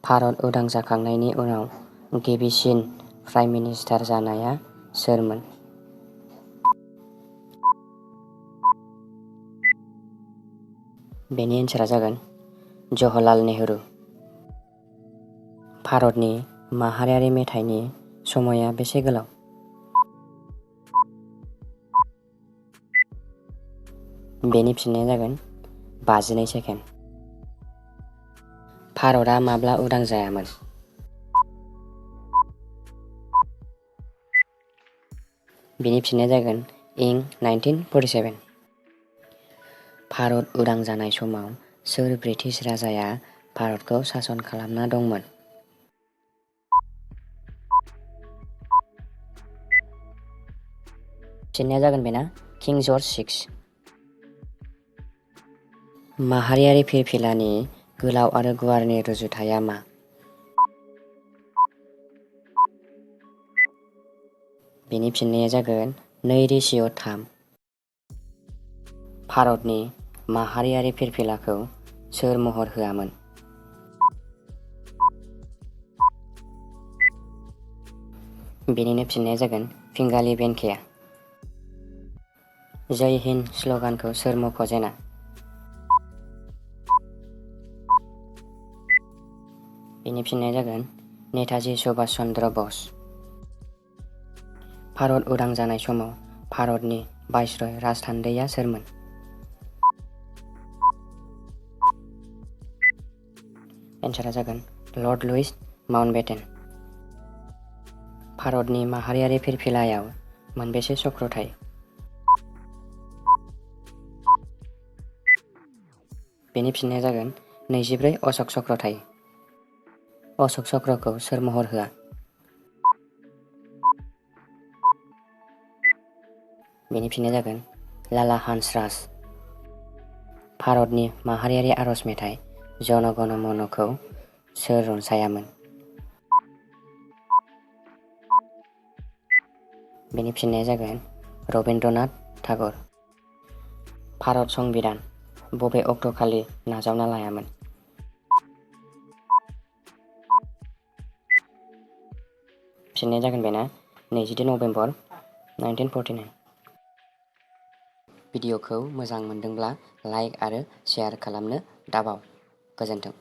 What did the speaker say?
भारत उदां जाखांनायनि उनाव गिबिसिन प्राइम मिनिस्टार जानाया सोरमोन? बेनि एन्सारा जागोन जवाहरलाल नेहरू। भारतनि माहारियारि मेथाइनि समया बेसे गोलाव? बेनि फिननाया जागोन 52 सेकेन्ड। भारतआ माब्ला उदां जायामोन? बेनि फिननाया जागोन इं 1947। भारत उदां जानाय समाव सोर ब्रिटिश राजाया भारतखौ सासन खालामना दंमोन? फिननाया जागोन बेना किं जर्ज VI। माहारियारि फिरफिलानि गोलाव आरो गुवारनि रुजुथाया मा? बेनि फिननाया जागोन 2:3। भारतनि माहारियारि फिरफिलाखौ सोर महर होआमोन? बेनिनो फिननाया जागोन पिंगालि वेंकैया। जय हिन्द स्ल'गानखौ सोर मख'जेना? बेनि फिननाया जागोन नेताजी सुभाष चन्द्र बस। भारत उदां जानाय समाव भारतनि भाइसरय राजथान्दैया सोरमोन? एन्सारा जागोन लर्ड लुइस माउन्टबेटेन। भारतनि माहारियारि फिरफिलायाव मोनबेसे चक्र थायो? बेनि फिननाया जागोन 24 अशक चक्र थायो। अशक चक्रखौ सोर महर होआ? बेनि फिननाया जागोन लाला हान्सराज। भारतनि माहारियारि आरज मेथाइ जन गण मनखौ सोर रनसायामोन? बेनि फिननाया जागोन रबीन्द्रनाथ ठाकुर। भारत संबिधान बबे अक्ट'खालि नाजावना लायामोन? फिननाया जागोन बेना 22 नभेम्बर 1949। भिडिअखौ मोजां मोनदोंब्ला लाइक आरो शेयार खालामनो दाबाव। गोजोन्थों।